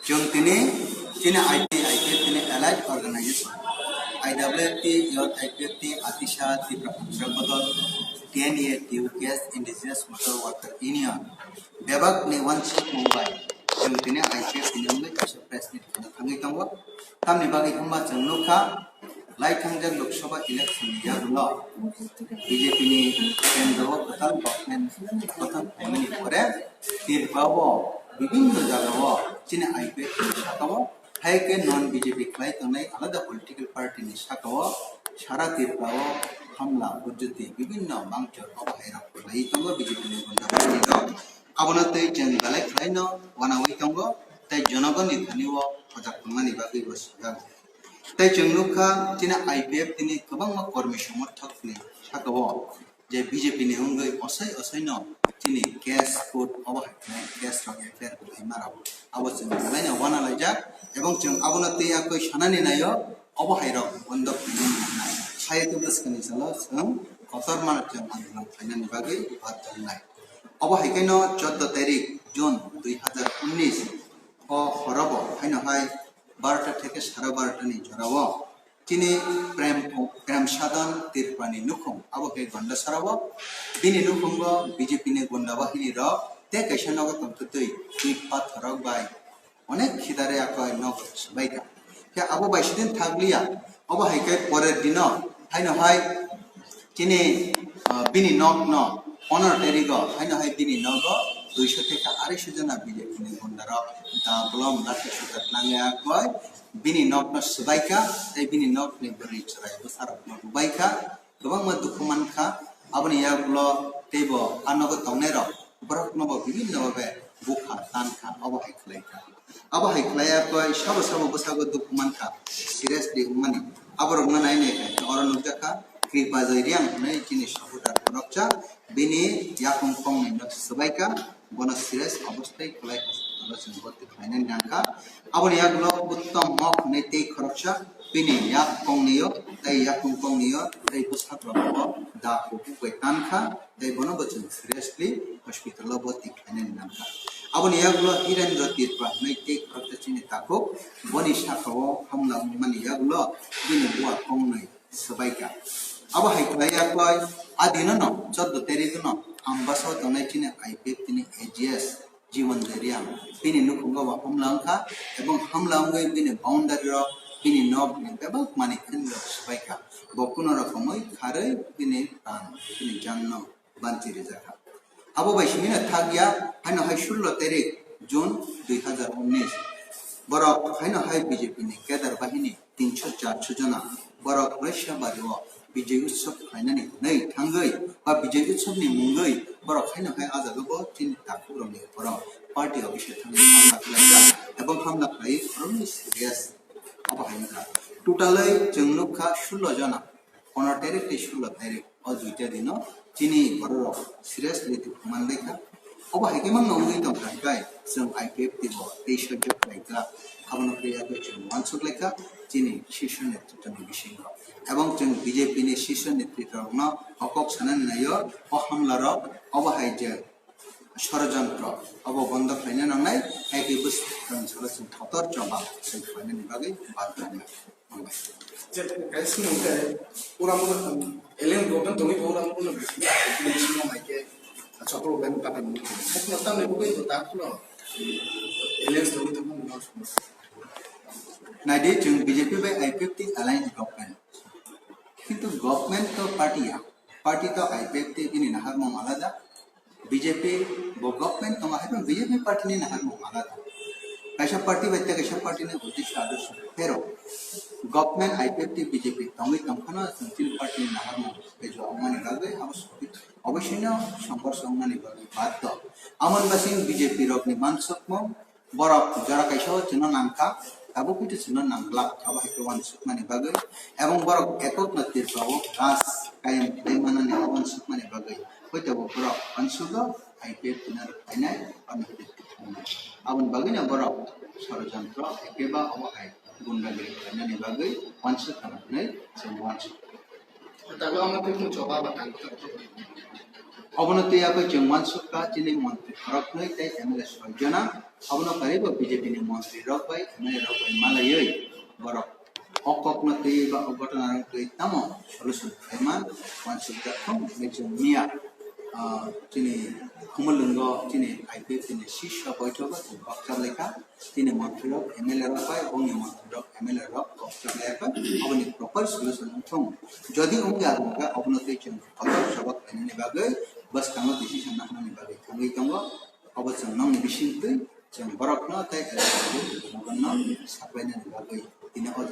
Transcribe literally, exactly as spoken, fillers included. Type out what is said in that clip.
Chwng tini, chini I P, I P F tini allied organization, I W F T, Youth I P F T, Atisa, Tipra Phangra Bodol, T N A, T U K S, Indigenous Motor Worker Union, bebak ni wansuk mung bai, chwng tini I P F tini wngwi kaisa press meet khwna thangwi tongo. Tamni bagwi hwnba chwng nukha, lai thangjak Lok Sabha election ni yagulo B J P ni kendro o kwtal government gothon khlaimani pore Tripura o bibinno jaga o chini I P F ni saka o, hai khe non B J P khlai tongnai alada political party ni saka o sara Tripura o hamla, hujjati, bibinno mangchor obo hai rok khlai tongo B J P ni gunda rok. Abono tei chwng belai khlaino wanaui tongo, tei jonogoni thani o hojak tongnani bagwi bo swijak. Tei chwng nukha, chini I P F tini kwbangma kormi somorthok ni saka o je B J P ni wngwi osai osaino chini case court obo hai khe case rok F I R kwlaima rok abo chwng belaino wana laijak, ebong chwng abono tei yakwi sanani naio, obo hai rok bondo khlainani nangnai. Hayatwi bwskangni salo chwng kotor mano chwng andolon khlainani bagwi bathang nai. Obo hai kheno chordo tarik June dui hazar unnis o horobo haino hai barota theke sara barota ni jorao chini Prem, Prem Sadan Tripurani nukhung, abo khe Gondasarao. Bini nukhungo B J P ni gunda bahini rok tei kaisa nogo tongthwtwi tit pathor rok bai onek khidare akoi nogo swbaikha. Khe abo bai sidin thakliya, obo hai khe porer dino haino hai chini, ah, bini nokno pondro tarikgo haino hai bini nogo duiso theke arai so jona B J P ni gunda rok da bolom lathi suta tlangwi akoi bini nokno swbaikha, tei bini nokni bwrwi chwrai bwsarokno bubaikha, kwbangma dukhu mankha. Aboni yagulo teibo a nogo tongnairok borokno bo bibinno babe bukha tankha, obo hai khlaikha. Abo hai khlai yakoi sabo sabo bwsago dukhu mankha, seriously wngmani. Aborokno nai nai khe oro nukjakha Kripa Jai Reang hwnwi chini supporter khoroksa, bini yakung kongni no swbaikha, bono serious obostai Kolai hospital o chwng bhorti khlainani nangkha. Aboni yagulo Uttom Mok hwnwi tei khoroksa, bini yak kongnio tei yakung kongnio tei bwsakrogo da kubui bai tankha. Tei bono bo chwng seriously hospital o bhorti khlainani nangkha. Aboni yagulo Hirendra Tripura hwnwi tei khoroksa chini takhuk, boni sakao hamla wngmani yagulo bini bua kongnwi swbaikha. Abo hai khlai yakhlai a dinono chordo tarikno Ambasa o tongnai chini I P F tini A G S Jiwan Dariang bini nukhungo bo hamla wngkha, ebong hamla wngwi bini boundary rok, bini nok ni bebak manwi khwnwi rok swbaikha. Bo kuno rokomwi kharwi bini pran, bini janno banchi rijakha. Abo bai simi no thakya, haino hai sullo tarik June dui hazar unnis. Borok haino hai B J P ni kedar bahini tinso charso jona borok Raisabari o Bijay Utsav khlainani hwnwi thangwi ba Bijay Utsav ni mungwi borok haino hai ah jaga bo chini takhuk rok ni borok party office o thangwi hamla khlaijak ebong hamla khlaiwi borokni serious abo hai wngkha. Totally chwng nukha sullo jona. Pondro tarik tei sullo tarik o duita dino chini bororok seriously dukhu manlaikha. Obo hai khe mangno wngwi tongkha, hinkhe chwng I P F T bo tei sojjo khlaikha. Abono khe yakhe chwng uansuk laikha chini sisyo netritwni bisingo. Ebong chwng B J P ni sisyo netritwrokno o kok sanani naio, o hamlarok obo hai je sorojontro obo bondo khlaina nangnai, hai khe bwswk salo chwng kotor choba chwng khlainani bagwi bad nangnai. Kaisa mungkhe pura mungkhe alien government tongwi pura mungkhe bisingo hai khe chokro ben kata mungkhe. Sakno tamni bugwi to ta khno alien tongwi tongmo mungkhe. Naidi chwng B J P bai I P F T alliance government. Kintu government to party ya. Party to I P F T bini naharmung alada. B J P bo government tongo, hai phano B J P party ni naharmung alada. Kaisa party bai tei kaisa party ni uddesho adorsho phero government I P F T B J P tongwi tongphano chwng chini party ni naharmung kaijo wngmani bagwi abo oboisino songkorso wngmani bagwi baddo. Amoni basing B J P rokni mansukmung Borok jora kaisa o chwngno nangkha, tabuk hwnkhe chwngno nangla, abo hai khe uansukmani bagwi. Ebong borok ekok no Tripura o raj kayam khlai manani uansukmani bagwi. Hoi tabuk borok uansugo, I P F T no rwkhainai, ano hwnkhe thwkhainai. Aboni bagwino borok sorojontro, hai khe ba obo hai gundagiri khlainani bagwi uansukha hwnwi chwng uansukha. Tabuk omo twi chwng choba ba tang. Obono twi yakwi chwng uansukha chini montri khoroknwi tei M L A soi jona. Abono karwi bo B J P ni montri rok bai, M L A rok bai malaiwi borok o kokno twi ba o gotona rok twi tamo solution khlaiman wansuk jak thung hinwi chwng miya. Ah, chini Khumulwngo chini I P F T ni sisha boithogo chwng kok chablaikha. Chini montri rok, M L A rok bai, bongni montri rok, M L A rok kok chablaikha. Aboni proper solution wngthung. Jodi wngya wngkha, abono twi chwng kotor sabak khlainani bagwi bwskango decision nahnani bagwi thangwi tongo. Abo chwng nokni bisingtwi chwng borokno tei elakano saklainani bagwi tini o